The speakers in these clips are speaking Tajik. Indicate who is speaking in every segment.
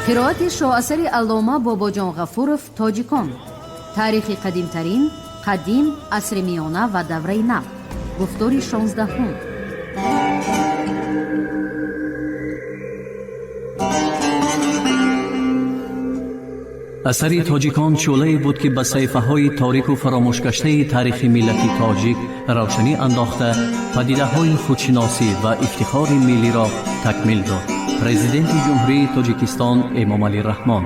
Speaker 1: Қироати шоҳасари аллома Бобоҷон Ғафуров «Тоҷикон. Таърихи қадимтарин, қадим, асри миёна ва давраи нав», гуфтори 16-ум.
Speaker 2: Асари «Тоҷикон» шӯълае буд, ки ба саҳифаҳои торику фаромӯшгаштаи таърихи миллати тоҷик равшанӣ андохта, падидаҳои худшиносӣ ва ифтихори миллиро такмил дод. Президенти Ҷумҳурии Тоҷикистон Эмомалӣ Раҳмон.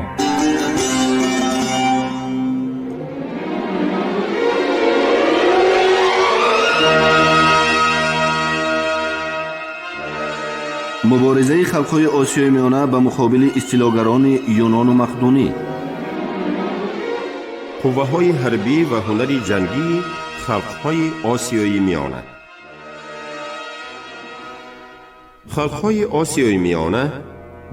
Speaker 3: Муборизаи халқҳои Осиёи Миёна ба муқобили истилогарони юнону мақдунӣ.
Speaker 4: Қувваҳои ҳарбӣ ва ҳунари ҷангии халқҳои Осиёи Миёна. Халқҳои Осиёи Миёна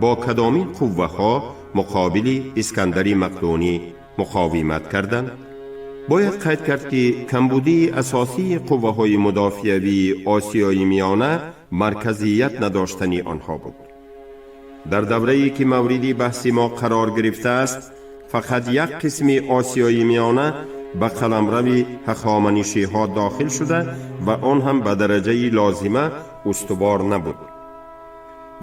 Speaker 4: бо кадомин қувваҳо муқобили Искандари Мақдунӣ муқовимат карданд? Бояд қайд кард, ки камбудии асосии қувваҳои мудофиавии Осиёи Миёна марказият надоштани онҳо буд. Дар даврае, ки мавриди баҳси мо қарор гирифтааст, фақат як қисми Осиёи Миёна ба қаламрави ҳахоманишиҳо дохил шуда ва он ҳам ба дараҷаи лозима устувор набуд.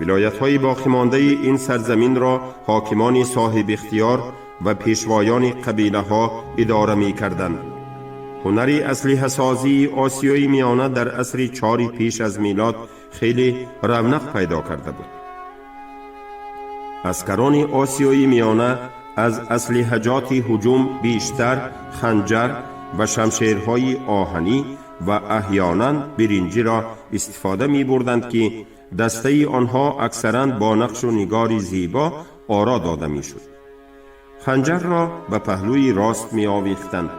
Speaker 4: Вилоятҳои боқимондаи ин сарзаминро ҳокимони соҳибихтиёр ва пешвоёни қабилаҳо идора мекарданд. Ҳунари аслиҳасозии Осиёи Миёна дар асри чори пеш аз милод хеле равнақ пайдо карда буд. Аскарони Осиёи Миёна аз аслиҳаҷоти ҳуҷум бештар ханҷар ва шамшерҳои оҳанӣ ва аҳёнан биринҷиро истифода мебурданд, ки дастаи онҳо аксаран бо нақшу нигори зебо оро дода мешуд. Ханҷарро ба паҳлӯи рост меовехтанд.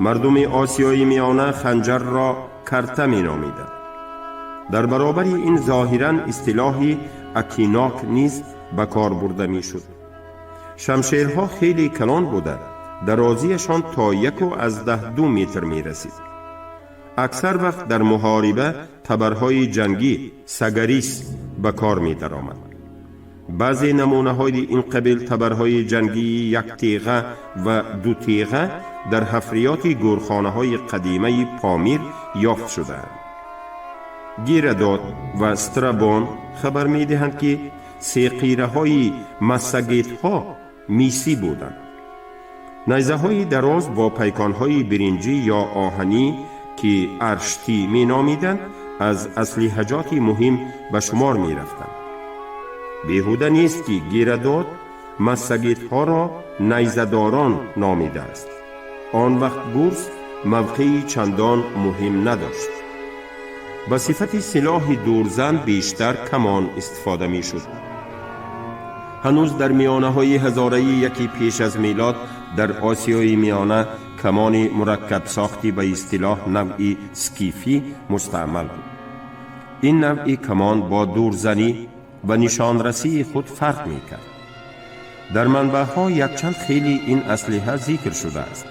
Speaker 4: Мардуми Осиёи Миёна ханҷарро карта меномиданд. Дар баробари ин зоҳиран истилоҳи акинок низ ба кор бурда мешуд. Шамшерҳо хеле калон буда, дарозиашон то 1,2 метр мерасид. Аксар вақт дар муҳориба табарҳои ҷангӣ сагарис ба кор медаромад. Баъзе намунаҳои ин қабил табарҳои ҷангии яктеға ва дутеға дар ҳафриёти гӯрхонаҳои қадимаи Помир ёфт шудаанд. Герадот ва Страбон хабар медиҳанд, ки сеқираҳои массагетҳо мисӣ буданд. Найзаҳои дароз бо пайконҳои биринҷӣ ё оҳанӣ, ки арштӣ меномиданд, аз аслиҳаҷоти муҳим ба шумор мерафтанд. Беҳуда нест, ки Герадот массагетҳоро найзадорон номидааст. Он вақт гурз мавқеи чандон муҳим надошт. Ба сифати силоҳи дурзан бештар камон истифода мешуд. Ҳанӯз дар миёнаҳои ҳазораи яки пеш аз милод дар Осиёи Миёна камони мураккабсохти ба истилоҳ навъи скифӣ мустаъмал буд. Ин навъи камон бо дурзанӣ ва нишонрасии худ фарқ мекард. Дар манбаъҳо якчанд хели ин аслиҳа зикр шудааст.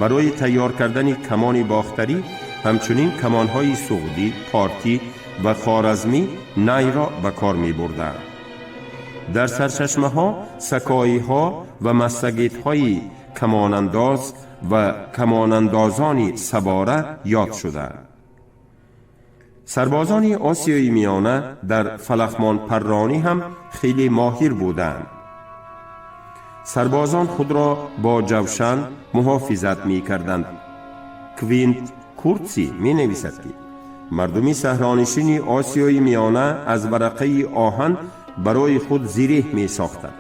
Speaker 4: Барои тайёр кардани камони бохтарӣ, ҳамчунин камонҳои суғдӣ, портӣ ва хоразмӣ найро ба кор мебурданд. Дар сарчашмаҳо сакоиҳо ва массагетҳои камонандоз ва камонандозони савора ёд шудаанд. Сарбозони Осиёи Миёна дар фалахмонпарронӣ ҳам хеле моҳир буданд. Сарбозон худро бо ҷавшан муҳофизат мекарданд. Квинт Куртсий менависад, ки мардуми саҳронишини Осиёи Миёна аз варақаи оҳан барои худ зиреҳ месохтанд.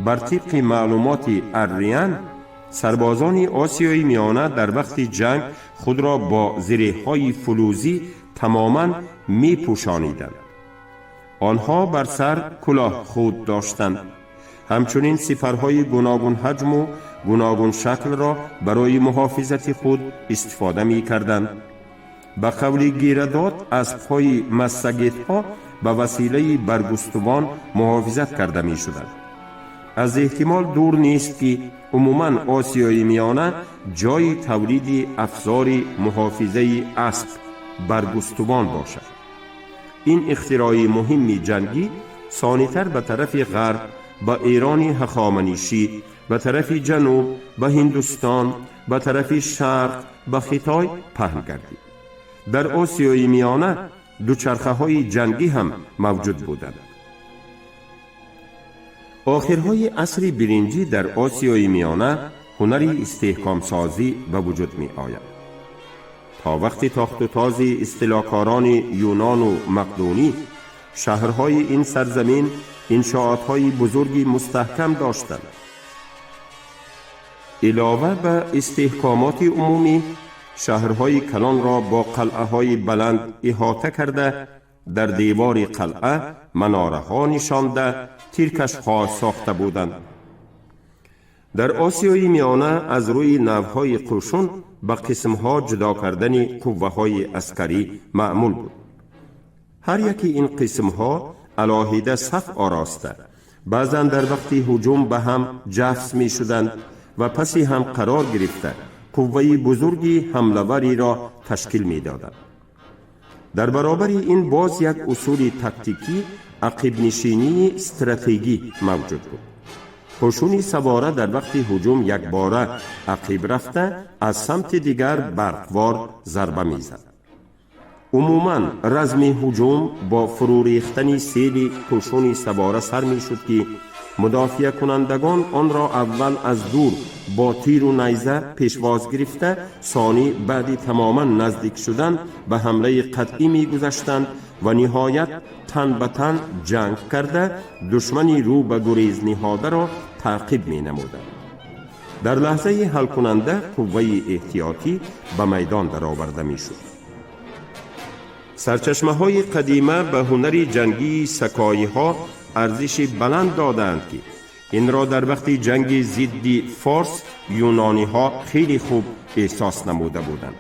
Speaker 4: Бар тибқи маълумоти Арриан, сарбозони Осиёи Миёна дар вақти ҷанг худро бо зиреҳҳои фулӯзӣ тамоман мепӯшониданд. Онҳо бар сар кулоҳ худ доштанд. Ҳамчунин сипарҳои гуногунҳаҷму гуногуншаклро барои муҳофизати худ истифода мекарданд. Ба қавли Герадот, аспҳои массагетҳо ба василаи баргустувон муҳофизат карда мешуданд. Аз эҳтимол дур нест, ки умуман Осиёи Миёна ҷои тавлиди афзори муҳофизаи асп баргустувон бошад. Ин ихтирои муҳимми ҷангӣ сонитар ба тарафи ғарб ба Эрони Ҳахоманишӣ, ба тарафи ҷануб ба Ҳиндустон, ба тарафи шарқ ба Хитой паҳн гардид. Дар Осиёи Миёна дучархаҳои ҷангӣ ҳам мавҷуд буданд. Охирҳои асри биринҷӣ дар Осиёи Миёна ҳунари истеҳкомсозӣ ба вуҷуд меояд. То вақти тохтутози истилокорони юнону мақдунӣ шаҳрҳои ин сарзамин иншоотҳои бузурги мустаҳкам доштанд. Илова ба истеҳкомоти умумӣ, шаҳрҳои калонро бо қалъаҳои баланд иҳота карда, дар девори қалъа манораҳо нишонда, тиркашҳо сохта буданд. Дар Осиёи Миёна аз рӯи навъҳои қӯшун ба қисмҳо ҷудо кардани қувваҳои аскарӣ маъмул буд. Ҳар яки ин қисмҳо алоҳида саф ороста, баъзан дар вақти ҳуҷум ба ҳам ҷафс мешуданд ва паси ҳам қарор гирифта, қувваи бузурги ҳамлавариро ташкил медоданд. Дар баробари ин боз як усули тактикӣ, ақибнишинии стратегӣ мавҷуд буд. Қӯшуни савора дар вақти ҳуҷум якбора ақиб рафта, аз самти дигар барқвор зарба мезад. Умуман, разми ҳуҷум бо фурӯрехтани сели қӯшуни савора сар мешуд, ки мудофиакунандагон онро аввал аз дур бо тиру найза пешвоз гирифта, сонӣ баъди тамоман наздик шудан ба ҳамлаи қатъӣ мегузаштанд ва ниҳоят тан ба тан ҷанг карда, душмани рӯ ба гурез ниҳодаро таъқиб менамуданд. Дар лаҳзаи ҳалкунанда қувваи эҳтиётӣ ба майдон дароварда мешуд. Сарчашмаҳои қадима ба ҳунари ҷангии сакоиҳо арзиши баланд додаанд, ки инро дар вақти ҷанги зидди форс юнониҳо хеле хуб эҳсос намуда буданд.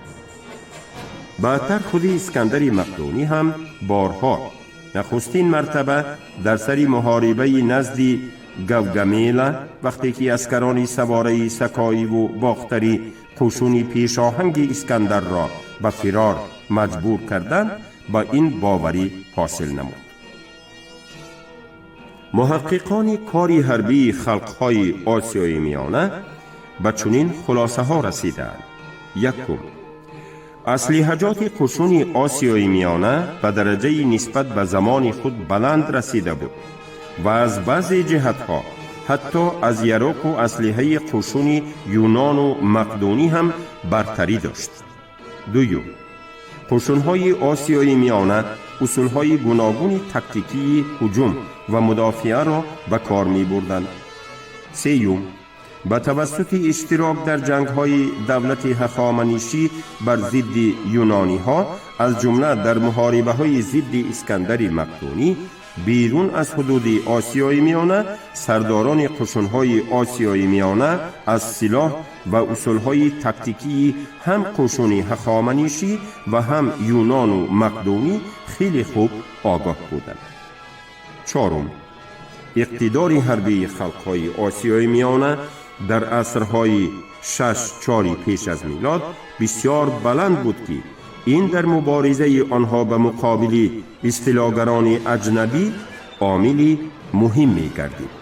Speaker 4: Баъдтар худи Искандари Мақдунӣ ҳам борҳо, нахустин мартаба дар сари муҳорибаи назди Гавгамела, вақте ки аскарони савораи сакоиву бохтарӣ қӯшуни пешоҳанги Искандарро ба фирор маҷбур карданд, ба ин боварӣ ҳосил намуд. Муҳаққиқони кори ҳарбии халқҳои Осиёи Миёна ба чунин хулосаҳо расидаанд: якум, аслиҳаҷоти қӯшуни Осиёи Миёна ба дараҷаи нисбат ба замони худ баланд расида буд ва аз баъзе ҷиҳатҳо ҳатто аз яроқу аслиҳаи қӯшуни юнону мақдунӣ ҳам бартарӣ дошт. Дуюм, қӯшунҳои Осиёи Миёна усулҳои гуногуни тактикии ҳуҷум ва мудофиаро ба кор мебурданд. Сеюм, ба тавассути иштирок дар ҷангҳои давлати Ҳахоманишӣ бар зидди юнониҳо, аз ҷумла дар муҳорибаҳои зидди Искандари Мақдунӣ берун аз ҳудуди Осиёи Миёна, сардорони қӯшунҳои Осиёи Миёна аз силоҳ ва усулҳои тактикии ҳам қӯшуни ҳахоманишӣ ва ҳам юнону мақдунӣ хеле хуб огоҳ буданд. Чорум, иқтидори ҳарбии халқҳои Осиёи Миёна дар асрҳои 6-4 пеш аз милод бисёр баланд буд, ки ин дар муборизаи онҳо ба муқобили истилогарони аҷнабӣ омили муҳим мегардид.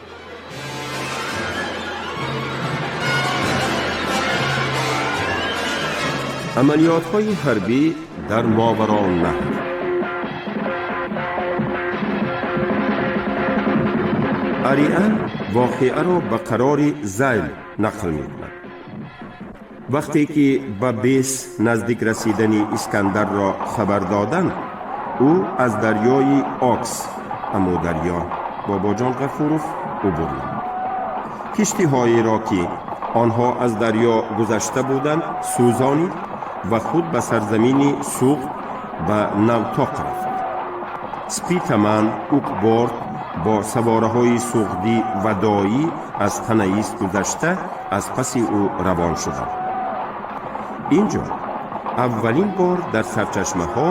Speaker 4: Амалиётҳои ҳарбӣ дар Мовароуннаҳр. Ариан воқеаро ба қарори зайл нақл мекунад. Вақте ки ба Бес наздик расидани Искандарро хабар доданд, ӯ аз дарёи Окс, Амударё, Бобоҷон Ғафуров, убур намуд. Киштиҳоеро, ки онҳо аз дарё гузашта буданд, сӯзонид ва худ ба сарзамини Суғд, ба Навтоқ рафт. Спитаман, Укборд бо савораҳои суғдӣ ва доӣ аз Танаис гузашта, аз паси ӯ равон шуданд. Ин ҷо аввалин бор дар сарчашмаҳо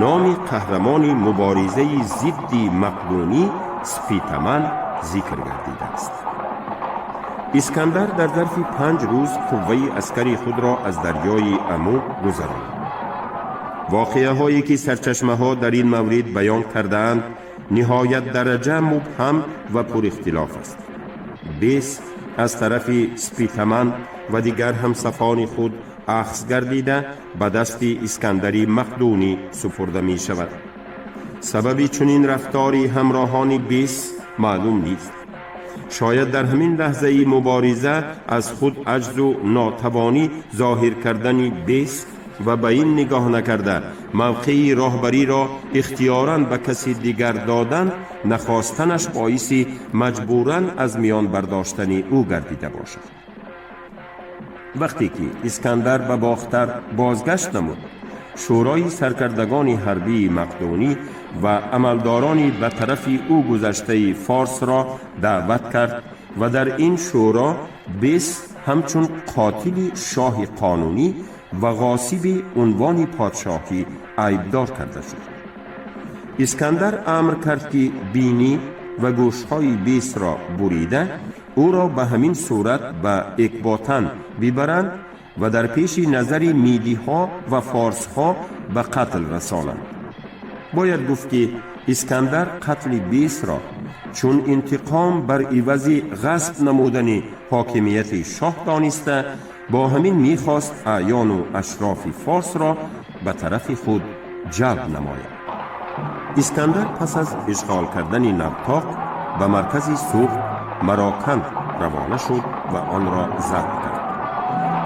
Speaker 4: номи қаҳрамони муборизаи зидди мақдунӣ Спитаман зикр гардидааст. Искандар дар зарфи 5 рӯз қувваи аскари худро аз дарёи Аму гузаронд. Воқеаҳое, ки сарчашмаҳо дар ин маврид баён кардаанд, ниҳоят дараҷа мубҳам ва пур ихтилоф аст. Бес аз тарафи Спитаман ва дигар ҳамсафони худ ахз гардида, ба дасти Искандари Мақдунӣ супурда мешавад. Сабаби чунин рафтори ҳамроҳони Бес маълум нест. Шояд дар ҳамин лаҳзаи мубориза аз худ аҷзу нотавонӣ зоҳир кардани Бес ва ба ин нигоҳ накарда мавқеи роҳбариро ихтиёран ба каси дигар додан нахостанаш боиси маҷбуран аз миён бардоштани ӯ гардида бошад. Вақте ки Искандар ба Бохтар бозгашт намуд, шӯрои саркардагони ҳарбии мақдунӣ ва амалдорони ба тарафи ӯ гузаштаи форсро даъват кард ва дар ин шӯро Бес ҳамчун қотили шоҳи қонунӣ ва ғосиби унвони подшоҳӣ айбдор карда шуд. Искандар амр кард, ки бинӣ ва гӯшҳои Бесро бурида, ӯро ба ҳамин сурат ба Экботан бибаранд ва дар пеши назари мидиҳо ва форсҳо ба қатл расонанд. Бояд гуфт, ки Искандар қатли Бесро чун интиқом бар ивази ғасб намудани ҳокимияти шоҳ дониста, бо ҳамин мехост аъёну ашрофи форсро ба тарафи худ ҷалб намояд. Искандар пас аз ишғол кардани Навтоқ ба маркази Суғд, Мароканд равона шуд ва онро забт кард.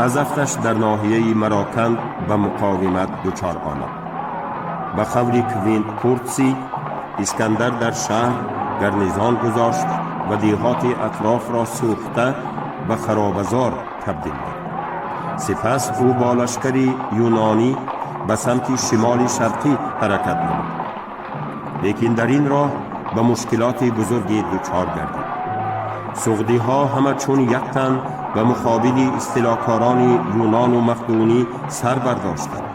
Speaker 4: Аз афташ дар ноҳияи Мароканд ба муқовимат дучор омад. Ба қавли Квинт Куртсий, Искандар дар шаҳр гарнизон гузошт ва деҳоти атрофро сӯхта, ба харобазор табдил дод. Сипас ӯ бо лашкари юнонӣ ба самти шимоли шарқӣ ҳаракат намуд, лекин дар ин роҳ ба мушкилоти бузурге дучор гардид. Суғдиҳо ҳама чун як тан ба муқобили истилокорони юнону мақдунӣ сар бардоштанд.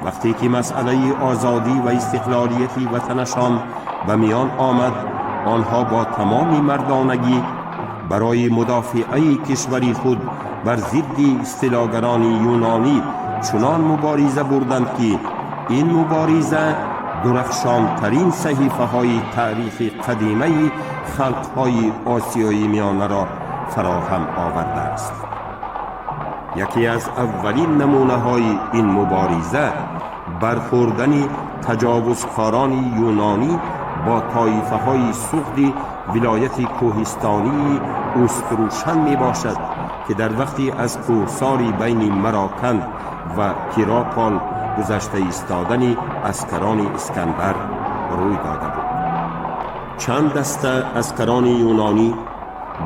Speaker 4: Вақте ки масъалаи озодӣ ва истиқлолияти ватанашон ба миён омад, онҳо бо тамоми мардонагӣ барои мудофиаи кишвари худ бар зидди истилогарони юнонӣ чунон мубориза бурданд, ки ин мубориза дурахшонтарин саҳифаҳои таърихи қадимаи халқҳои Осиёи Миёнаро фароҳам овардааст. Яке аз аввалин намунаҳои ин мубориза бархӯрдани таҷовузкорони юнонӣ бо тоифаҳои суғди вилояти кӯҳистонии Уструшан мебошад, ки дар вақти аз кӯҳсори байни Мароканд ва Киропол гузашта истодани аскарони Искандар рӯй дода буд. Чанд даста аскарони юнонӣ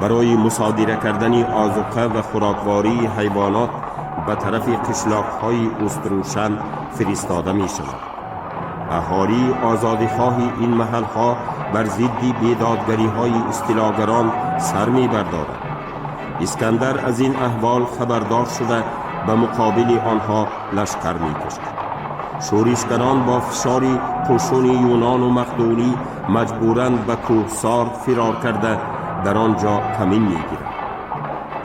Speaker 4: барои мусодира кардани озуқа ва хӯроквории ҳайвонот ба тарафи қишлоқҳои Уструшан фиристода мешавад. Аҳолии озодихоҳи ин маҳалҳо бар зидди бедодгариҳои истилогарон сар мебардорад. Искандар аз ин аҳвол хабардор шуда, ба муқобили онҳо лашкар мекашад. Шӯришгарон бо фишори қӯшуни юнону мақдунӣ маҷбуран ба кӯҳсор фирор карда, дар он ҷо камин мегиранд.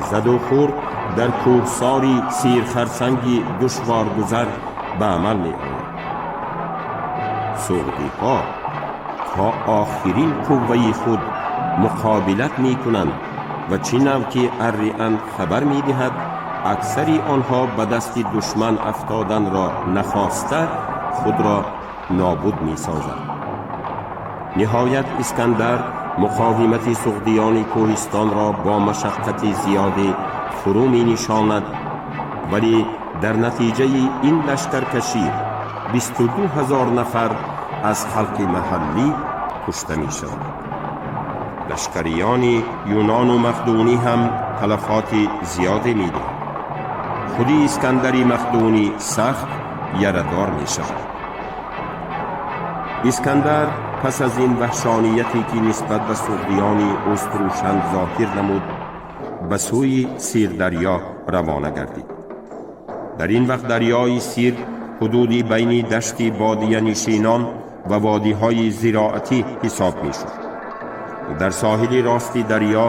Speaker 4: Заду хӯрд дар кӯҳсори сирхарсанги душворгузар ба амал меояд. Суғдиҳо то охирин қувваи худ муқобилат мекунанд ва чӣ нав ки Арриан хабар медиҳад, аксари онҳо ба дасти душман афтоданро нахоста, худро нобуд месозанд. Ниҳоят Искандар муқовимати суғдиёни кӯҳистонро бо машаққати зиёде фурӯ менишонад, вале дар натиҷаи ин лашкаркашӣ 22 000 нафар аз халқи маҳаллӣ кушта мешаванд. Лашкариёни юнону мақдунӣ ҳам талафоти зиёде медиҳанд. Худи Искандари Мақдунӣ сахт ярадор мешавад. Искандар пас аз ин ваҳшонияте, ки нисбат ба суғдиёни Уструшан зоҳир намуд, ба сӯи Сирдарё равона гардид. Дар ин вақт дарёи Сир ҳудуди байни дашти бодиянишинон ва водиҳои зироатӣ ҳисоб мешуд. Дар соҳили рости дарё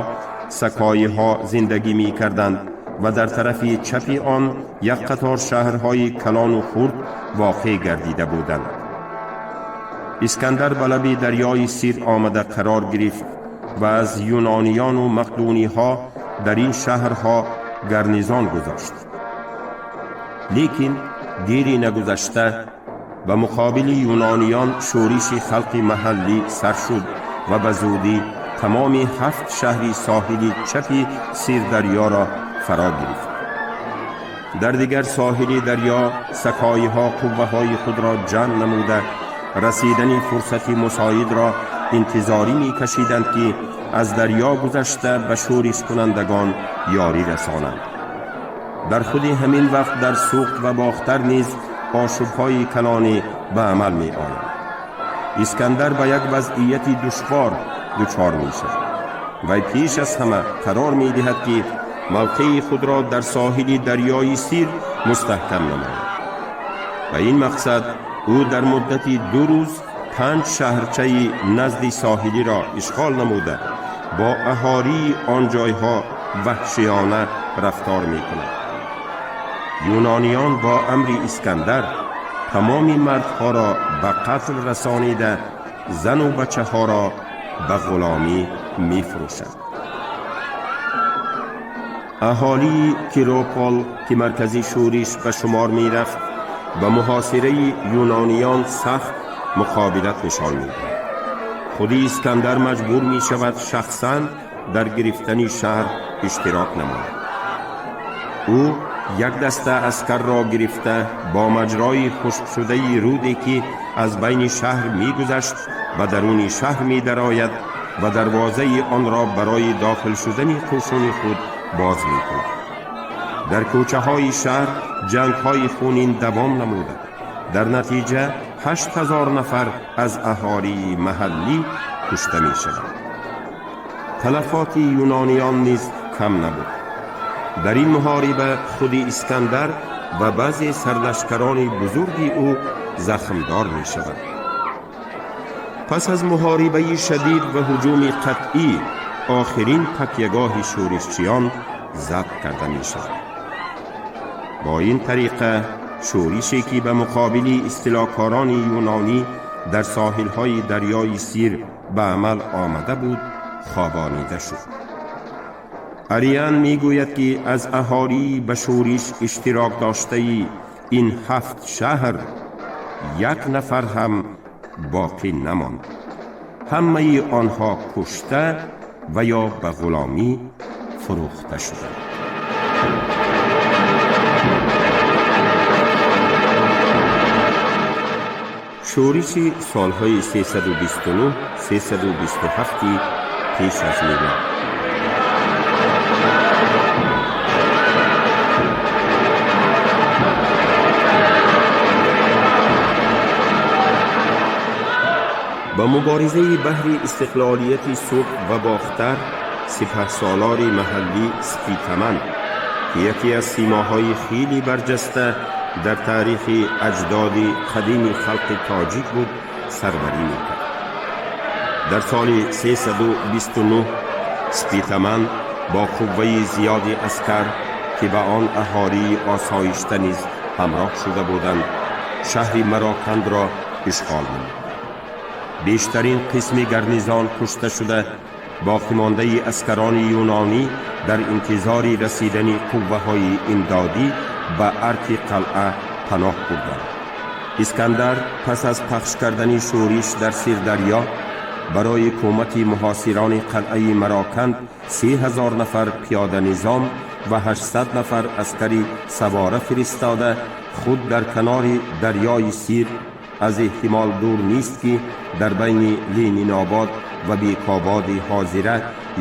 Speaker 4: сакоиҳо зиндагӣ мекарданд ва дар тарафи чапи он як қатор шаҳрҳои калону хурд воқеъ гардида буданд. Искандар ба лаби дарёи Сир омада қарор гирифт ва аз юнониёну мақдуниҳо дар ин шаҳрҳо гарнизон гузошт. Лекин дири нагузашта ба муқобили юнониён шӯриши халқи маҳаллӣ сар шуд ва ба зудӣ тамоми ҳафт шаҳри соҳили чапи Сирдарёро фаро гирифт. Дар дигар соҳили дарё сакоиҳо қувваҳои худро ҷамъ намуда, расидани фурсати мусоидро интизорӣ мекашиданд, ки аз дарё гузашта ба шӯришкунандагон ёрӣ расонанд. Дар худи ҳамин вақт дар Суғд ва Бохтар низ ошӯбҳои калонӣ ба амал меояд. Искандар ба як вазъияти душвор дучор мешавад. Вай пеш аз ҳама қарор медиҳад, ки мавқеи худро дар соҳили дарёи Сир мустаҳкам намояд. Ба ин мақсад ӯ дар муддати 2 рӯз 5 шаҳрчаи назди соҳилиро ишғол намуда, бо аҳолии он ҷойҳо ваҳшиёна рафтор мекунад. Юнониён бо амри Искандар тамоми мардҳоро ба қатл расонида, зану бачаҳоро ба ғуломӣ мефурӯшанд. Аҳолии Киропол, ки маркази шӯриш ба шумор мерафт, ба муҳосираи юнониён сахт муқобилат нишон медиҳад. Худи Искандар маҷбур мешавад шахсан дар гирифтани шаҳр иштирок намояд. Ӯ як даста аскарро гирифта бо маҷрои хушкшудаи руде, ки аз байни шаҳр мегузашт, ба даруни шаҳр медарояд ва дарвозаи онро барои дохил шудани қӯшуни худ боз мекунад. Дар кӯчаҳои шаҳр ҷангҳои хунин давом намуда. Дар натиҷа 8000 нафар аз аҳолии маҳаллӣ кушта мешаванд. Талафоти юнониён низ кам набуд. Дар ин муҳориба худи Искандар ва баъзе сарлашкарони бузурги ӯ захмдор мешаванд. Пас аз муҳорибаи шадид ва ҳуҷуми қатъӣ охирин такягоҳи шӯришчиён забт карда мешавад. Бо ин тариқа шӯрише, ки ба муқобили истилокорони юнонӣ дар соҳилҳои дарёи Сир ба амал омада буд, хобонида шуд. Ариан мегӯяд, ки аз аҳолии ба шӯриш иштирок доштаи ин 7 шаҳр як нафар ҳам боқӣ намонд. Ҳамаи онҳо кушта ва ё ба ғуломӣ фурӯхта шуданд. Шӯриши солҳои 329 327 пеш аз милод. Ба муборизаи баҳри истиқлолияти Суғд ва Бохтар сипаҳсолори маҳаллӣ Спитаман, ки яке аз симоҳои хеле барҷаста дар таърихи аҷдоди қадими халқи тоҷик буд, сарварӣ мекард. Дар соли 329 Спитаман бо қувваи зиёди аскар, ки ба он аҳолии осоишта низ ҳамроҳ шуда буданд, шаҳри Марокандро ишғол намуд. Бештарин қисми гарнизон кушта шуда, боқимондаи аскарони юнонӣ дар интизори расидани қувваҳои имдодӣ ба арки қалъа паноҳ бурданд. Искандар пас аз пахш кардани шӯриш дар Сирдарё барои кӯмаки муҳосирони қалъаи Мароканд 3000 нафар пиёданизом ва 800 нафар аскари савора фиристода, худ дар канори дарёи Сир, аз эҳтимол дур нест, ки дар байни Ленинобод ва Бекободи ҳозира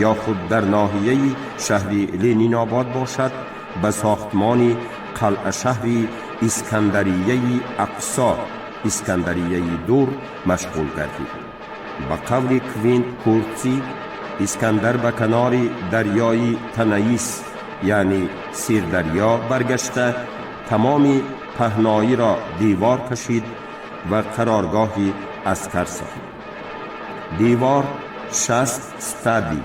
Speaker 4: ё худ дар ноҳияи шаҳри Ленинобод бошад, ба сохтмони қалъашаҳри Искандарияи Ақсо, Искандарияи Дур машғул гардид. Ба қавли Квинт Куртсӣ, Искандар ба канори дарёи Танаис, яъне Сирдарё баргашта, тамоми паҳноиро девор кашид ва қароргоҳи аскар сохт. Девор 60 стадий,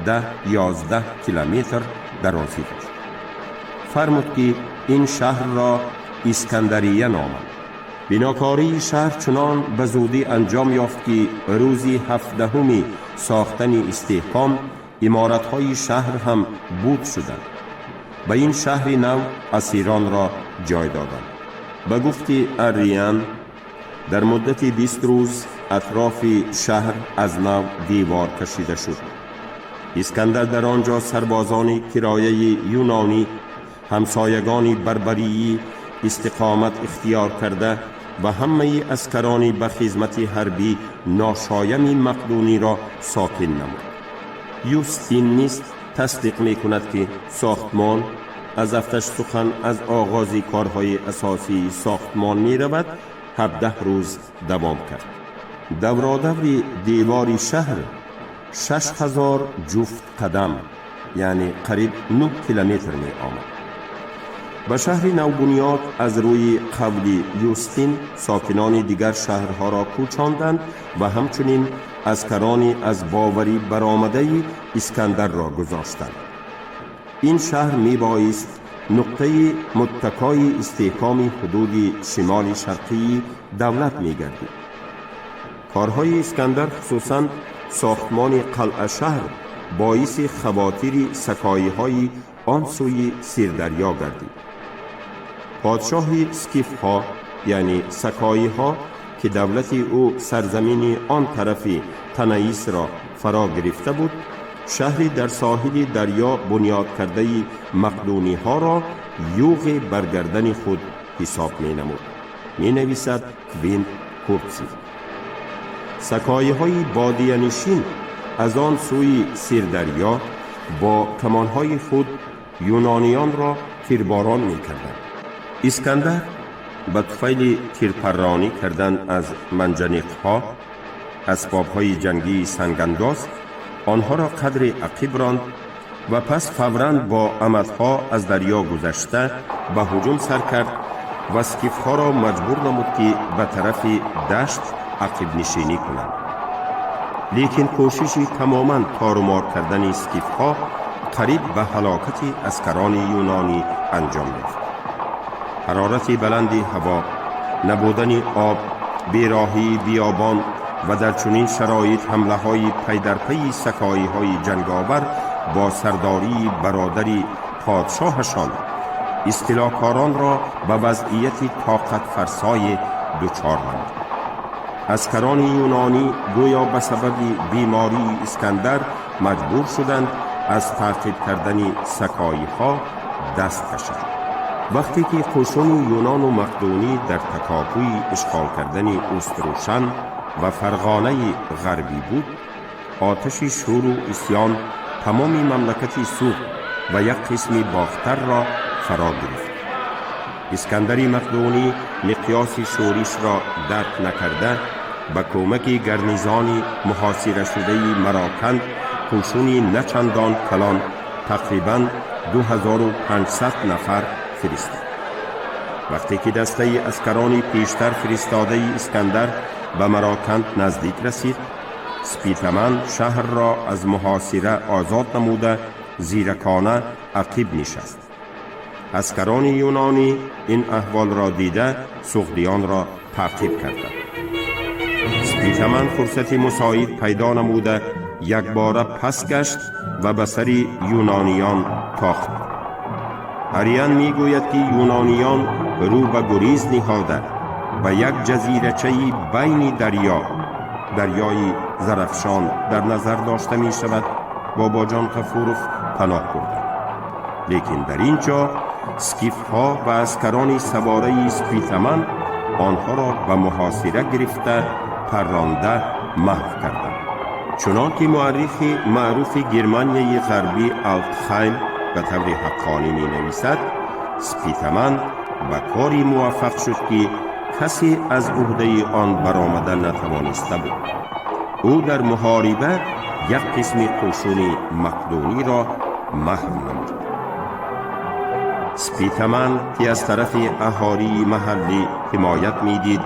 Speaker 4: 10-11 километр дарозӣ дошт. Фармуд, ки ин шаҳрро Искандария номанд. Бинокории шаҳр чунон ба зудӣ анҷом ёфт, ки рӯзи 17-уми сохтани истеҳком иморатҳои шаҳр ҳам буд шуданд. Ба ин шаҳри нав асиронро ҷой доданд. Ба гуфти Арриан, дар муддати 20 рӯз атрофи шаҳр аз нав девор кашида шуд. Искандар дар он ҷо сарбозони кирояи юнонӣ, ҳамсоягони барбарии истиқомат ихтиёр карда ва ҳамаи аскарони ба хизмати ҳарбӣ ношоями мақдуниро сокин намуд. Юстин низ тасдиқ мекунад, ки сохтмон аз афташ сухан аз оғози корҳои асосии сохтмон меравад, 17 рӯз давом кард. Давродаври девори шаҳр 6000 ҷуфт қадам, яъне қариб 9 километр меомад. Ба шаҳри навбунёд аз рӯи қавли Юстин сокинони дигар шаҳрҳоро кӯчонданд ва ҳамчунин аскарони аз боварӣ баромадаи Искандарро гузоштанд. Ин шаҳр мебоист нуқтаи муттакои истеҳкоми ҳудуди шимоли шарқии давлат мегардид. Корҳои Искандар, хусусан сохтмони қалъашаҳр, боиси хавотири сакоиҳои он сӯи Сирдарё гардид. Подшоҳи скифҳо, яъне сакоиҳо, ки давлати ӯ сарзамини он тарафи Танаисро фаро гирифта буд, шаҳри дар соҳили дарё бунёд кардаи мақдуниҳоро юғи бар гардани худ ҳисоб менамуд, менависад Квинт Куртсий. Сакоиҳои бодиянишин аз он сӯи Сирдарё бо камонҳои худ юнониёнро тирборон мекарданд. Искандар ба туфайли тирпарронӣ кардан аз манҷаниқҳо, асбобҳои ҷангии сангандоз, онҳоро қадри ақиб ронд ва пас фавран бо амадҳо аз дарё гузашта ба ҳуҷум сар кард ва скифҳоро маҷбур намуд, ки ба тарафи дашт ақибнишинӣ кунанд. Лекин кӯшиши тамоман торумор кардани скифҳо қариб ба ҳалокати аскарони юнонӣ анҷом ёфт. Ҳарорати баланди ҳаво, набудани об, бероҳии биёбон ва дар чунин шароит ҳамлаҳои пайдарпайи сакоиҳои ҷанговар бо сардории бародари подшоҳашон истилокоронро ба вазъияти тоқатфарсое дучор намуд. Аскарони юнонӣ гӯё ба сабаби бемории Искандар маҷбур шуданд аз таъқиб кардани сакоиҳо даст кашанд. Вақте ки қӯшуни юнону мақдунӣ дар такопӯи ишғол кардани Уструшан ва Фарғонаи ғарбӣ буд, оташи шӯру исьён тамоми мамлакати Суғд ва як қисми Бохтарро фаро гирифт. Искандари Мақдунӣ миқёси шӯришро дарк накарда, ба кӯмаки гарнизони муҳосирашудаи Мароканд қӯшуни начандон калон, тақрибан 2500 нафар фиристод. Вақте ки дастаи аскарони пештар фиристодаи Искандар ба Мароканд наздик расид, Спитаман шаҳрро аз муҳосира озод намуда, зиракона ақиб нишаст. Аскарони юнонӣ ин аҳволро дида, суғдиёнро таъқиб карданд. Спитаман фурсати мусоид пайдо намуда, якбора пас гашт ва ба сари юнониён тохт. Ариан мегӯяд, ки юнониён рӯ ба гурез ниҳода, ба як ҷазирачаи байни дарё, дарёи Зарафшон дар назар дошта мешавад, Бобоҷон Ғафуров, паноҳ бурданд. Лекин дар ин ҷо скифҳо ва аскарони савораи Спитаман онҳоро ба муҳосира гирифта, парронда маҳв карданд. Чунон ки муаррихи маъруфи Германияи Ғарбӣ Алтхайм ба таври ҳаққонӣ менависад, Спитаман ба кори муваффақ шуд, ки касе аз уҳдаи он баромада натавониста буд. Ӯ дар муҳориба як қисми қӯшуни мақдуниро маҳв намуд. Спитаман, ки аз тарафи аҳолии маҳаллӣ ҳимоят медид,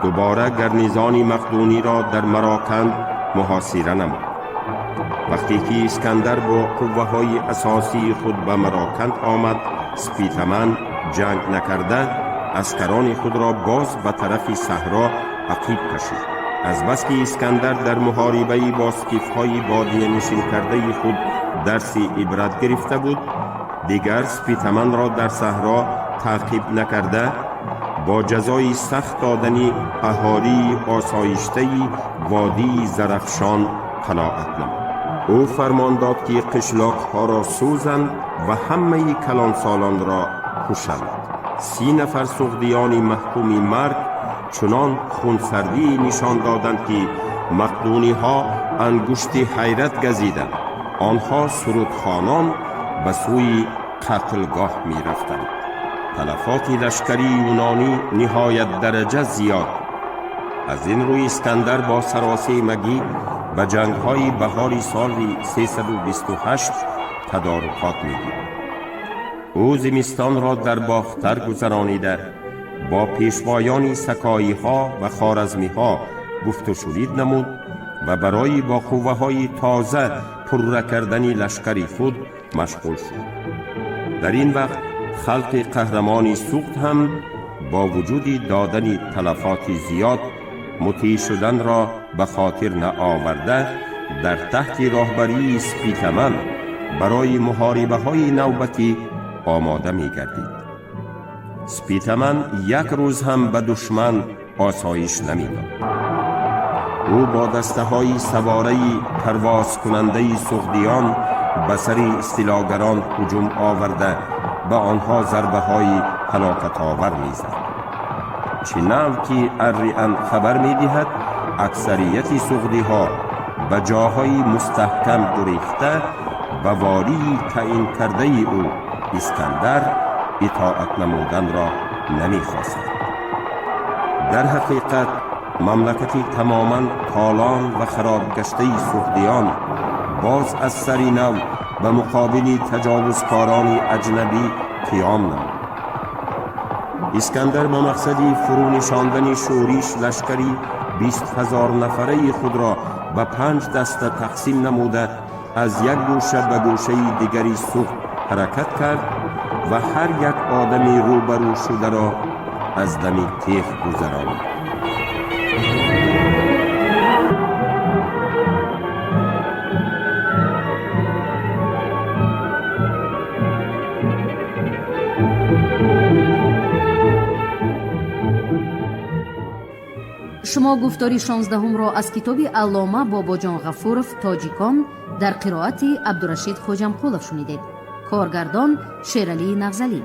Speaker 4: дубора гарнизони мақдуниро дар Мароканд муҳосира намуд. Вақте ки Искандар бо қувваҳои асосии худ ба Мароканд омад, Спитаман ҷанг накарда Аскарони худро боз ба тарафи саҳро ақиб кашид. Азбаски Искандар дар муҳорибаи бо скифҳои бодиянишинкардаи худ дарси ибрат гирифта буд, дигар Спитаманро дар саҳро таъқиб накарда, бо ҷазои сахт додани аҳолии осоиштаи водии Зарафшон қаноат намуд. Ӯ фармон дод, ки қишлоқҳоро сӯзанд ва ҳамаи калонсолонро кушанд. 30 нафар суғдиёни маҳкуми марг чунон хунсардӣ нишон доданд, ки мақдуниҳо ангушти ҳайрат газиданд. Онҳо сурудхонон ба сӯи қатлгоҳ мерафтанд. Талафоти лашкари юнонӣ ниҳоят дараҷа зиёд. Аз ин рӯй Искандар бо саросемагӣ ба ҷангҳои баҳори соли 328 тадорукот медид. Ӯ зимистонро дар Бохтар гузаронида, бо пешвоёни сакоиҳо ва хоразмиҳо гуфту шунид намуд ва барои бо қувваҳои тоза пурра кардани лашкари худ машғул шуд. Дар ин вақт халқи қаҳрамони Суғд ҳам бо вуҷуди додани талафоти зиёд мутеъ шуданро ба хотир наоварда, дар таҳти роҳбарии Спитаман барои муҳорибаҳои навбатӣ омода мегардид. Спитаман як рӯз ҳам ба душман осоиш намедод. Ӯ бо дастаҳои савораи парвозкунандаи суғдиён ба сари истилогарон ҳуҷум оварда, ба онҳо зарбаҳои ҳалокатовар мезад. Чӣ нав ки Арриан хабар медиҳад, аксарияти суғдиҳо ба ҷоҳои мустаҳкам гурехта, ба волии таъин кардаи ӯ Искандар итоат намуданро намехостанд. Дар ҳақиқат, мамлакати тамоман толон ва харобгаштаи суғдиён боз аз сари нав ба муқобили таҷовузкорони аҷнабӣ қиём намуд. Искандар ба мақсади фурӯнишондани шӯриш лашкари 20 000 нафараи худро ба панҷ даста тақсим намуда, аз як гӯша ба гӯшаи дигари Суғд ҳаракат кард ва ҳар як одами рӯбарӯ шударо аз дами теғ гузаронид.
Speaker 1: Шумо гуфтори 16-ҳумро аз китоби аллома Бобоҷон Ғафуров «Тоҷикон» дар қироати Абдурашид Хоҷамқулов шунидед. Коргардон Шералии Нағзалӣ.